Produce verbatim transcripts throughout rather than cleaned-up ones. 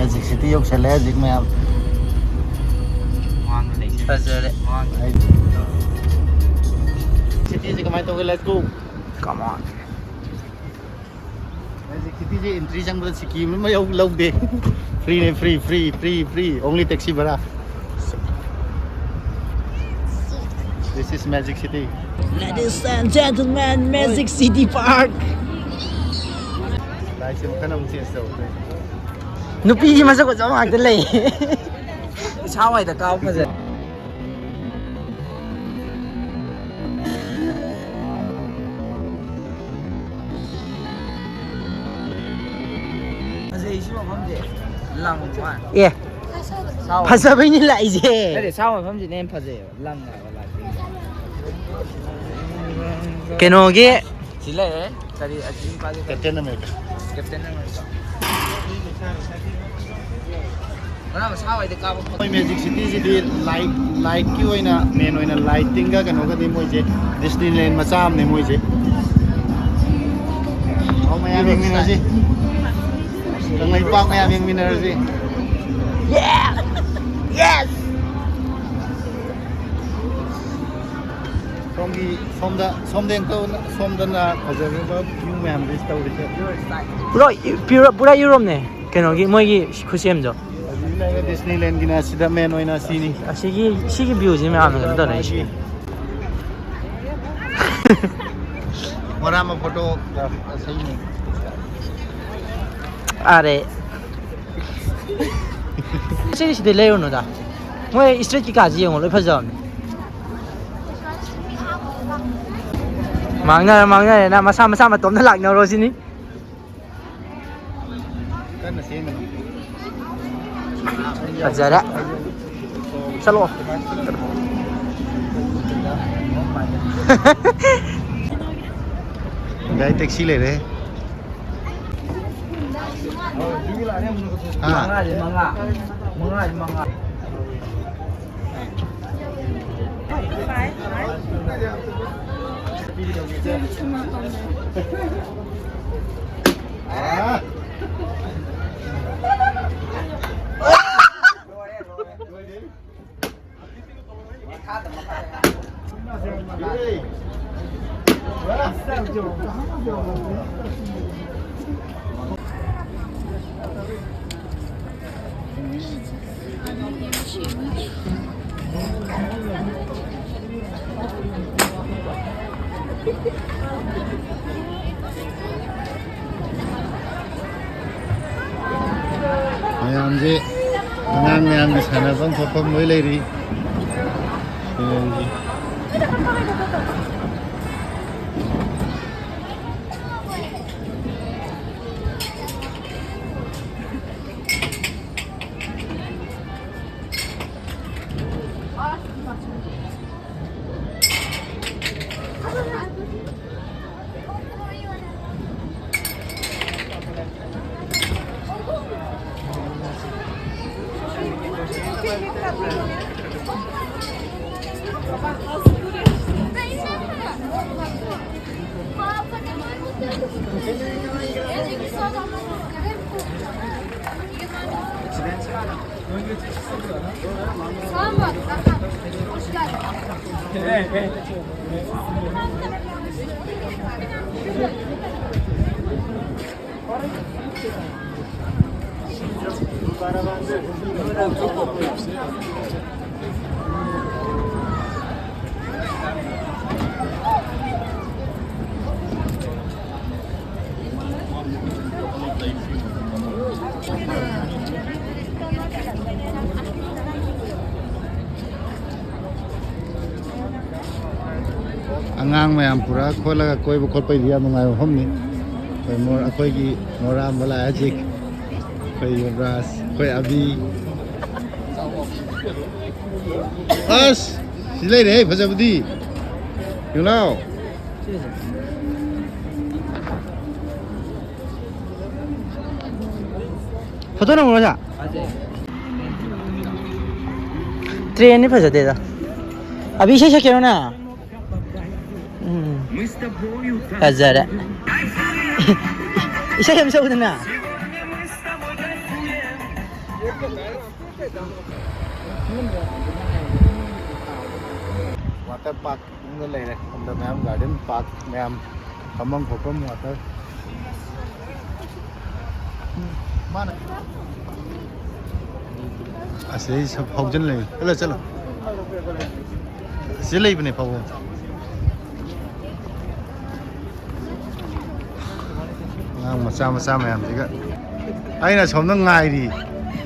ꯍꯧꯖꯤꯛ ꯁꯤꯇꯤ ꯌꯧꯁꯜꯂꯦ ꯍꯧꯖꯤꯛ ꯃꯌꯥꯝ꯫ ꯐꯖꯔꯦ꯫ ꯁꯤꯇꯤꯁꯦ ꯀꯃꯥꯏꯅ ꯇꯧꯒꯦ? Let's go. Come on. Magic ꯁꯤꯇꯤꯁꯦ entry ꯆꯪꯕꯗ ꯁꯤꯀꯤ ꯑꯃ ꯌꯧ ꯂꯧꯗꯦ꯫ Free ꯅꯦ, free, free, free, free. Only taxi ꯚꯔꯥ꯫ This is Magic City. Ladies and gentlemen, Magic City Park. ꯂꯥꯏꯠꯁꯦ ꯃꯈꯜ ꯑꯃꯨꯛ change ꯇꯧꯔꯦ꯫ ꯅꯨꯄꯤꯒꯤ ꯃꯁꯛ ꯐꯖꯕ ꯉꯥꯛꯇ ꯂꯩ꯫ ꯏꯁꯥ ꯋꯥꯏꯗ ꯀꯥꯕ ꯐꯖꯩ꯫ ꯐꯖꯩ ꯁꯤ ꯃꯐꯝꯁꯦ꯫ ꯂꯪ ꯋꯥꯟ꯫ ꯑꯦ, ꯁꯥ ꯐꯖꯕꯩꯅꯤ ꯂꯥꯛꯏꯁꯦ꯫ ꯅꯠꯇꯦ, ꯁꯥ ꯃꯐꯝꯁꯤꯅ ꯍꯦꯟꯅ ꯐꯖꯩꯌꯦꯕ꯫ ꯂꯪ ꯍꯥꯏꯕ ꯂꯥꯛꯇꯦ꯫ ꯀꯩꯅꯣꯒꯤ ꯁꯤ ꯂꯩꯔꯦ꯫ ꯀꯔꯤ ꯑꯁꯤ ꯅꯨꯄꯥꯁꯦ ꯀꯔꯤ? Captain America. Captain America. ꯃꯅꯥ ꯃꯁꯥ ꯍꯣꯏꯗꯤ ꯀꯥꯕ ꯐꯪ- ꯃꯣꯏ ꯃꯦꯖꯤꯛ ꯁꯤꯇꯤꯁꯤꯗꯤ ꯂꯥꯏꯠ, ꯂꯥꯏꯠꯀꯤ ꯑꯣꯏꯅ, ꯃꯦꯟ ꯑꯣꯏꯅ ꯂꯥꯏꯇꯤꯡꯒ ꯀꯩꯅꯣꯒꯗꯤ ꯃꯣꯏꯁꯦ ꯗꯤꯁꯅꯤꯂꯦꯟ ꯃꯆꯥ ꯑꯃꯅꯦ ꯃꯣꯏꯁꯦ꯫ ꯑꯧ, ꯃꯌꯥꯝ ꯌꯦꯡꯃꯤꯟꯅꯁꯤ꯫ ꯀꯪꯂꯩꯄꯥꯛ ꯃꯌꯥꯝ ꯌꯦꯡꯃꯤꯟꯅꯔꯁꯤ꯫ ꯁꯣꯝꯒꯤ, ꯁꯣꯝꯗ, ꯁꯣꯝꯗ ꯌꯦꯡ ꯇꯧ-, ꯁꯣꯝꯗꯅ ꯐꯖꯔꯕ view ꯃꯌꯥꯝꯁꯦ ꯇꯧꯔꯤꯁꯦ꯫ ꯄꯨꯔꯥ ꯏ-, ꯄꯨꯔꯥ, ꯄꯨꯔꯥ ꯌꯨꯔꯣꯞꯅꯦ꯫ ꯀꯩꯅꯣꯒꯤ ꯃꯣꯏꯒꯤ ꯈꯨꯠꯁꯦꯝꯗꯣ꯫ ꯍꯧꯖꯤꯛ ꯂꯩꯔꯤꯕ ꯗꯤꯁꯅꯤꯂꯦꯟꯒꯤꯅ ꯁꯤꯗ ꯃꯦꯟ ꯑꯣꯏꯅ ꯁꯤꯅꯤ꯫ ꯑꯁꯤꯒꯤ, ꯁꯤꯒꯤ viewꯁꯤ ꯃꯌꯥꯝꯅ ꯀꯩꯅꯣ ꯇꯧꯅꯩꯁꯦ꯫ ꯃꯣꯔꯥ ꯑꯃ ꯐꯣꯇꯣ ꯑꯁꯩꯅꯦ꯫ ꯑꯔꯦ꯫ ꯁꯤꯗꯤ ꯁꯤꯗꯤ ꯂꯩꯔꯨꯅꯨꯗ꯫ ꯃꯣꯏ street ꯀꯩꯀꯥꯁꯤ ꯌꯦꯡꯉꯣ, ꯂꯣꯏ ꯐꯖꯕꯅꯦ꯫ ꯃꯥꯡꯅꯔꯦ, ꯃꯥꯡꯅꯔꯦ꯫ ꯅꯪ ꯃꯁꯥ, ꯃꯁꯥ ꯃꯇꯣꯝꯇ ꯂꯥꯛꯅꯔꯣ ꯁꯤꯅꯤ꯫ ꯀꯟꯅ ꯆꯦꯟꯒꯅꯨ꯫ ꯐꯖꯔꯦ꯫ ꯆꯠꯂꯣ꯫ ꯒꯥꯔꯤ taxi ꯂꯩꯔꯦ꯫ ꯍꯥ? ꯃꯉꯥꯁꯦ ꯃꯉꯥ꯫ ꯃꯉꯥꯁꯦ ꯃꯉꯥ꯫ ꯃꯌꯥꯝꯁꯦ ꯑꯉꯥꯡ ꯃꯌꯥꯝꯒꯤ ꯁꯥꯟꯅꯐꯝ ꯈꯣꯠꯐꯝ ꯂꯣꯏ ꯂꯩꯔꯤ꯫ ꯁꯤꯂꯣꯡꯒꯤ꯫ ꯑꯉꯥꯡ ꯃꯌꯥꯝ ꯄꯨꯔꯒ ꯈꯣꯠꯂꯒ ꯀꯣꯏꯕ ꯈꯣꯠꯄꯩꯗꯤ ꯌꯥꯝ ꯅꯨꯡꯉꯥꯏꯕ ꯃꯐꯝꯅꯤ꯫ ꯑꯩꯈꯣꯏ ꯃꯣꯔ-, ꯑꯩꯈꯣꯏꯒꯤ ꯃꯣꯔꯥꯝꯕ ꯂꯥꯛꯑꯦ ꯍꯧꯖꯤꯛ꯫ ꯑꯩꯈꯣꯏ ꯌꯨꯕꯔꯥꯖ, ꯑꯩꯈꯣꯏ ꯑꯕꯤ꯫ ꯑꯁ! ꯁꯤ ꯂꯩꯔꯦꯍꯦ, ꯐꯖꯕꯗꯤ꯫ ꯌꯦꯡꯂꯥꯎ꯫ ꯐꯣꯇꯣ ꯅꯝꯃꯨꯔꯣ, ꯁꯥ? ꯇ꯭ꯔꯦꯟꯗꯤ ꯐꯖꯗꯦꯗ꯫ ꯑꯕꯤ, ꯏꯁꯩ ꯁꯛꯀꯦꯔꯣ ꯅꯪ? ꯎꯝ꯫ ꯐꯖꯔꯦ꯫ ꯏꯁꯩ ꯑꯃ ꯁꯛꯎꯗꯅ꯫ Water park ꯃꯅꯨꯡꯗ ꯂꯩꯔꯦ꯫ ꯁꯣꯝꯗ ꯃꯌꯥꯝ garden park ꯃꯌꯥꯝ ꯐꯝꯐꯝ ꯈꯣꯠꯐꯝ water꯫ ꯃꯥꯅ ꯑꯁꯤꯗꯩ ꯁꯨꯝ ꯐꯥꯎꯖꯤꯟ ꯂꯩ꯫ ꯆꯠꯂꯣ, ꯆꯠꯂꯣ꯫ ꯑꯁꯤ ꯂꯩꯕꯅꯦ ꯐꯥꯎꯐꯝ꯫ ꯑꯉꯥꯡ ꯃꯆꯥ ꯃꯆꯥ ꯃꯌꯥꯝꯁꯤꯒ ꯑꯩꯅ ꯁꯣꯝꯗ ꯉꯥꯏꯔꯤ꯫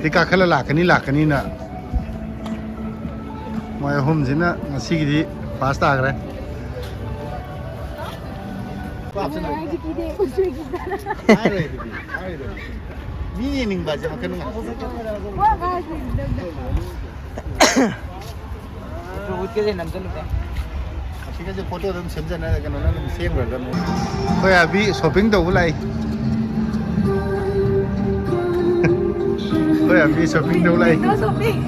ꯁꯤ ꯀꯥꯈꯠꯂ ꯂꯥꯛꯀꯅꯤ, ꯂꯥꯛꯀꯅꯤꯅ꯫ ꯃꯣꯏ ꯑꯍꯨꯝꯁꯤꯅ ꯉꯁꯤꯒꯤꯗꯤ pass ꯇꯥꯈ꯭ꯔꯦ꯫ ꯍꯥꯏꯔꯣꯏ ꯑꯗꯨꯗꯤ, ꯍꯥꯏꯔꯣꯏ꯫ ꯃꯤ ꯌꯦꯡꯅꯤꯡꯕ ꯍꯥꯏꯁꯦ ꯃꯈꯜ ꯃꯈꯜ꯫ ꯑꯁꯤꯒꯁꯦ photo ꯑꯗꯨꯝ ꯁꯦꯝꯖꯅ ꯀꯩꯅꯣꯅ ꯑꯗꯨꯝ ꯁꯦꯝꯈ꯭ꯔꯗꯕꯅꯤ꯫ ꯑꯩꯈꯣꯏ ꯑꯕꯤ shopping ꯇꯧꯕ ꯂꯥꯛꯏ꯫ ꯑꯩꯈꯣꯏ ꯑꯕꯤ shopping ꯇꯧꯕ ꯂꯥꯛꯏ꯫ Window shopping.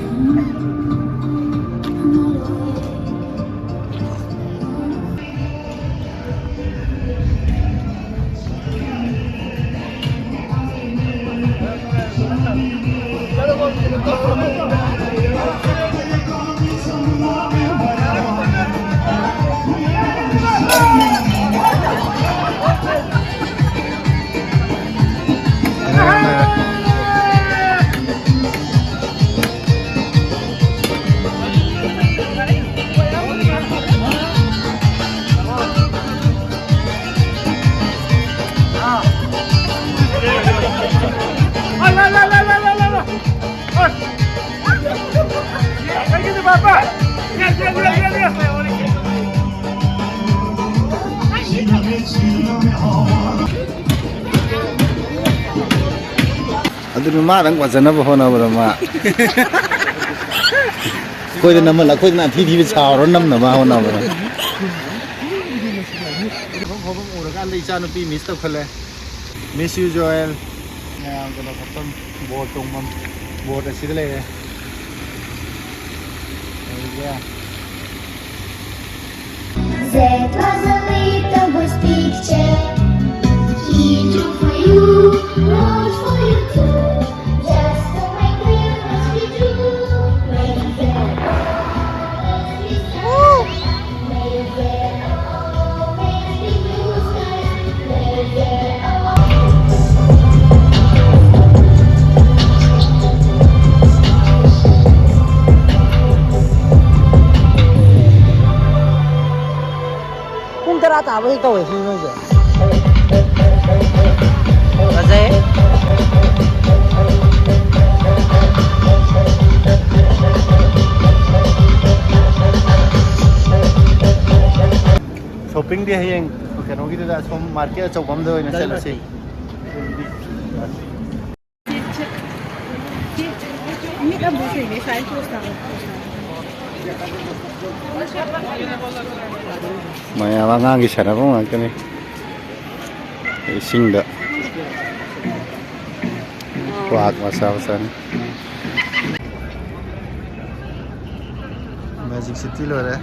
ꯑꯗꯨꯅ ꯃꯥꯗꯪ ꯐꯖꯅꯕ ꯍꯣꯠꯅꯕꯗ ꯃꯥ ꯑꯩꯈꯣꯏꯗ ꯅꯝꯍꯜꯂ ꯑꯩꯈꯣꯏꯗꯅ ꯑꯊꯤ ꯊꯤꯕ ꯁꯥꯎꯔ ꯅꯝꯅꯕ ꯍꯣꯠꯅꯕꯗ꯫ ꯃꯐꯝ ꯎꯔꯀꯥꯟꯗ ꯏꯆꯥ ꯅꯨꯄꯤ miss ꯇꯧꯈꯠꯂꯦ꯫ Miss you, Joel. ꯃꯌꯥꯝ ꯀꯩꯅꯣ ꯐꯝꯐꯝ, boat ꯇꯣꯡꯐꯝ, boat ꯑꯁꯤꯗ ꯂꯩꯔꯦ꯫ ꯑꯗꯨꯒ That was a little boy's picture. He drew for you, wrote for you too. Just to make ꯂꯣꯏ ꯇꯧꯋꯦ ꯁꯤ ꯅꯣꯏꯁꯦ꯫ ꯐꯖꯩ꯫ ꯁꯣꯞꯄꯤꯡꯗꯤ ꯍꯌꯦꯡ ꯀꯩꯅꯣꯒꯤꯗꯨꯗ, ꯑꯁꯣꯝ ꯃꯥꯔꯀꯦꯠ ꯑꯆꯧꯕ ꯑꯃꯗ ꯑꯣꯏꯅ ꯆꯠꯂꯁꯤ꯫ ꯃꯌꯥꯝ ꯑꯉꯥꯡꯒꯤ ꯁꯥꯟꯅꯐꯝ ꯉꯥꯛꯇꯅꯤ꯫ ꯏꯁꯤꯡꯗ ꯄꯥꯔꯛ ꯃꯆꯥ ꯃꯆꯥꯅꯤ꯫ ꯃꯦꯖꯤꯛ ꯁꯤꯇꯤ ꯂꯣꯏꯔꯦ꯫